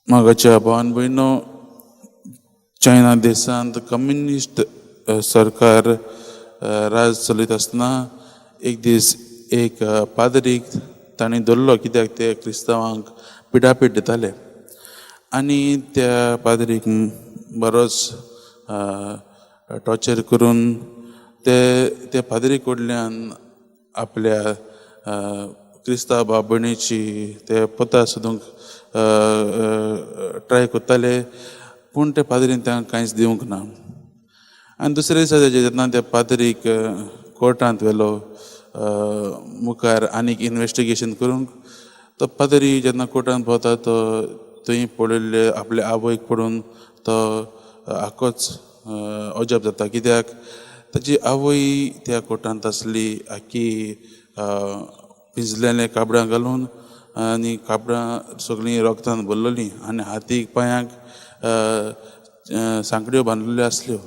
मोगाच्या भावान भयणो, चायना देशांत कम्युनिस्ट सरकार राज चलयत आसतना एक दीस एक पाद्रीक तांणी धरलो, कित्याक ते क्रिस्तांवांक पिडापीड दिताले. आनी त्या पाद्रीक बरोच टॉर्चर करून ते त्या पाद्री कडल्यान आपल्या क्रिस्तांव भाव भयणीची ते पता सोदूंक ट्राय करताले, पूण त्या पाद्रीन तांकां कांयच दिवंक ना. आनी दुसरे दिसा जेन्ना त्या पाद्रीक कोर्टांत व्हेलो मुखार आनीक इनवेस्टिगेशन करूंक, तो पाद्री जेन्ना कोर्टांत पावता तो थंय पळयल्ले आपले आवयक पळोवन तो आख्खोच अजाप जाता, कित्याक ताजी आवय त्या कोर्टांत आसली, आख्खी पिंजलेले कापडां घालून आनी कापडां सगळीं रोगतान भरलेलीं आनी हातीक पांयांक सांकड्यो बांदलेल्यो आसल्यो.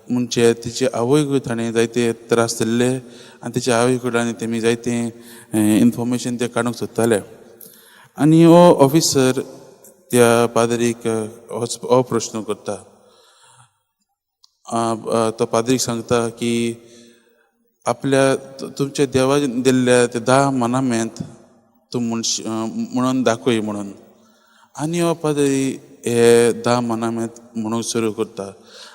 म्हणजे तिचे आवयकूय ताणें जायते त्रास दिल्ले आनी तिच्या आवय कडल्यान तेमी जायते इनफोर्मेशन ते काडूंक सोदताले. आनी हो ऑफिसर त्या पाद्रीक हो प्रश्न करता. तो पाद्रीक सांगता की आपल्या तुमच्या देवा दिल्ल्या त्या 10 मनामेंत तूं म्हणून दाखय म्हणून. आनी हो पाद्री हे 10 मनामेंत म्हणूंक सुरू करता.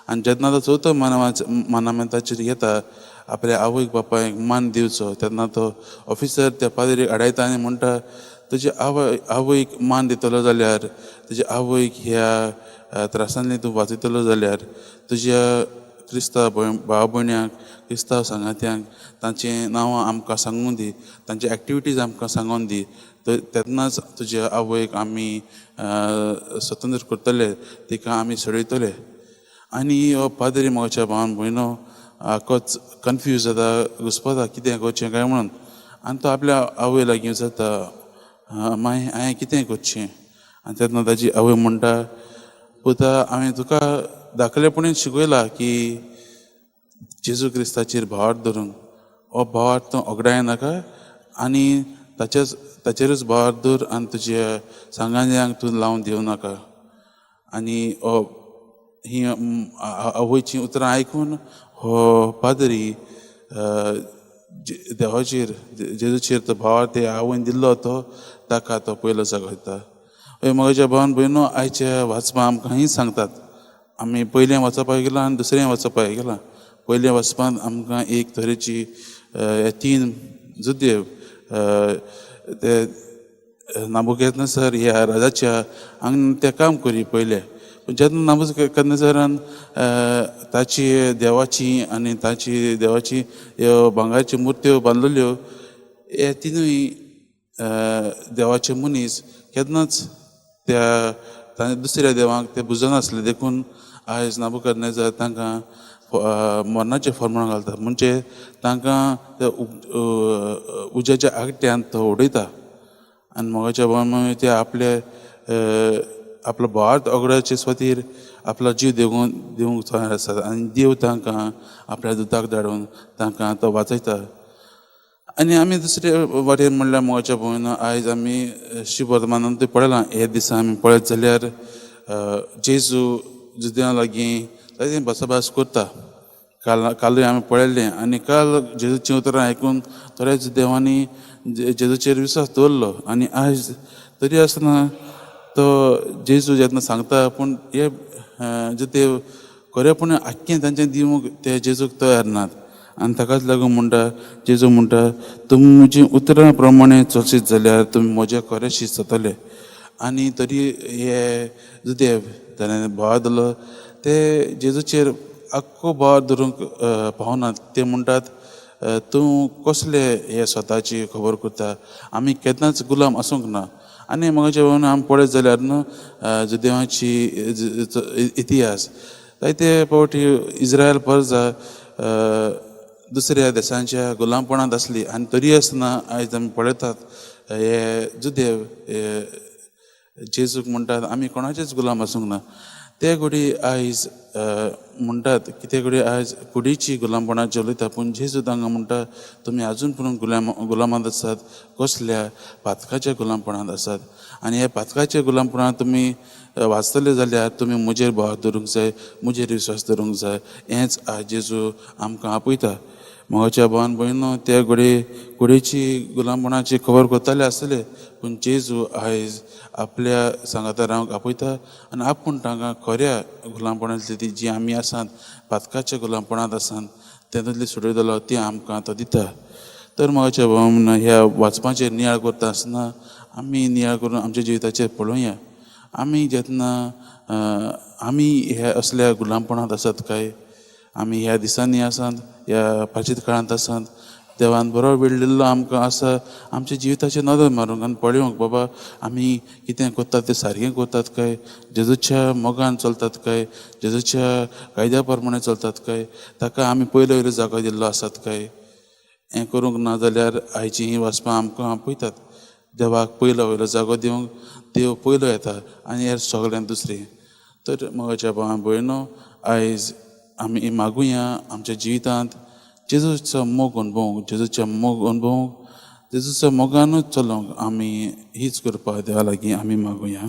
आनी जेन्ना तो चवथो मनामेंताचेर येता, आपल्या आवयक बापायक मान दिवचो, तेन्ना तो ऑफिसर त्या पाद्रीक आडायता आनी म्हणटा, तुजे आवयक मान दितलो जाल्यार, तुज्या आवयक ह्या त्रासांनी तूं वाचयतलो जाल्यार, तुज्या क्रिस्तांव भाव भयण्यांक, क्रिस्तांव सांगात्यांक तांचीं नांवां आमकां सांगून दी, तांचे एक्टिविटीज आमकां सांगून दी, तेन्नाच तुज्या आवयक आमी स्वतंत्र करतले, तिका आमी सोडयतले. आनी हो पाद्री मोगाच्या भावान भयणो आख्खोच कन्फ्यूज जाता, घुस्पता कितें करचें काय म्हणून. आनी तो आपल्या आवय लागीं विचारता, माय हांवें कितें करचें? आनी तेन्ना ताजी आवय म्हणटा, पुता, हांवें तुका धाकलेपणी शिकयलां की जेजू क्रिस्ताचेर भावार्थ धरूंक, हो भावार्थ तूं ओगडाय नाका आनी ताचेरूच भावार्थ दवर आनी तुज्या सांगात्यांक तूं लावन दिवं नाका. आनी हो ही आवयचीं उतरां आयकून हो पाद्री देवाचेर, जेजूचेर तो भावार्थ ते आवयन दिल्लो तो ताका तो पयलो जागयता. हय मोगाच्या भावान भयणो, आयच्या वाचपा आमकां हीं सांगतात. आमी पयलें वाचपाक गेलां आनी दुसरें वाचपाक गेलां. पयलें वाचपांत आमकां एक तरेची 3 जुदेव ते नाबुकदनेझर ह्या राजाच्या हांगा ते काम करी पयले. पूण जेन्ना नाबुकदनेझरान ताची देवाची आनी ताची देवाची ह्यो भांगराच्यो मुर्त्यो बांदलेल्यो, हे तिनूय देवाचे मनीस केन्नाच त्या दुसऱ्या देवांक ते बुजनासले. देखून आयज नाबुकदनेझर तांकां मरणाचें फर्माण घालता, म्हणजे तांकां त्या उज्याच्या आगट्यांत तो उडयता. आनी मोगाच्या भावान ते आपले आपलो भावार्थ ओगडाचे स्वातीर आपलो जीव दिवंक तयार आसात आनी देव तांकां आपल्या दुताक धाडून तांकां तो वाचयता. आनी आमी दुसरे वाटेन म्हणल्यार मोगाच्या भावान आयज आमी शिवर्तमानान तें पळयलां. हे दिसा आमी पळयत जाल्यार जेजू जुदेवा लागीं जायते भासाभास करता. कालूय आमी पळयल्लें. आनी काल जेजूचीं उतरां आयकून थोड्या जुदेवांनी जेजूचेर विश्वास दवरलो. आनी आयज तरी आसतना तो जेजू जेन्ना सांगता, पूण हे जुदेव खरेपणी आख्खें तांचें दिवंक ते जेजूक तयार नात. आनी ताकाच लागून म्हणटा, जेजू म्हणटा, तुमी म्हजी उतरां प्रमाणे चलशीत जाल्यार तुमी म्हजे खरें शीत जातले. आनी तरी हे जुदेव ताणें भाव दिलो ते जेजूचेर आख्खो भाव धरूंक पावनात. ते म्हणटात, तूं कसले हे स्वताची खबर करता, आमी केन्नाच गुलाम आसूंक ना. आनी मोगाच्या भावांनो, आमी पळयत जाल्यार न्हू जुदेवाची इतिहास जायते फावटी इज्रायल परजा दुसऱ्या देशांच्या गुलामपणांत आसली. आनी तरी आसतना आयज आमी पळयतात हे जुदेव हे जेजूक म्हणटात, आमी कोणाचेच गुलाम आसूंक ना. ते घडी आयज म्हणटात की ते घडी आयज कुडीची गुलामपणाची उलयता, पूण जेजू तांकां म्हणटा तुमी आजून पुरून गुलामांत आसात. कसल्या पातकाच्या गुलामपणांत आसात. आनी ह्या पातकाच्या गुलामपणांत तुमी वाचतले जाल्यार तुमी म्हजेर भाव धरूंक जाय, म्हजेर विश्वास धरूंक जाय. हेंच आयज जेजू आमकां आपयता. म्हज्या भावान भयणो त्या घडये कुडीची गुलामपणाची खबर करताले आसतले, पूण जेजू आयज आपल्या सांगाता रावंक आपयता आनी आपूण तांकां खऱ्या गुलामपणांतली ती जी आमी आसात पातकाच्या गुलामपणांत आसात तेतूंतली सुटयतलो ती आमकां तो दिता. तर म्हज्या भावान ह्या वाचपाचेर नियाळ करता आसतना आमी नियाळ करून आमच्या जिविताचेर पळोवया. आमी जेन्ना आमी ह्या असल्या गुलामपणांत आसात काय, आमी ह्या दिसांनी आसात, ह्या प्राचीत काळांत आसात, देवान बरो वेळ दिल्लो आमकां आसा आमच्या जिविताचेर नदर मारूंक आनी पळोवंक बाबा आमी कितें करतात तें सारकें करतात काय, जेजूच्या मोगान चलतात काय, जेजूच्या कायद्या प्रमाणे चलतात काय, ताका आमी पयलो वयलो जागो दिल्लो आसात काय. हें करूंक ना जाल्यार आयची हीं वाचपां आमकां आपयतात देवाक पयलो वयलो जागो दिवंक. देव पयलो येता आनी हेर सगळ्यांत दुसरें. तर म्हज्या भावान भयणो आयज आमी मागुया आमच्या जिवितांत जेजूचो मोग अणभवूंक, जेजूचो मोग अणभवूंक, जेजूचो मोगानूच चलोवंक आमी हीच कृपा देवा लागीं आमी मागुया.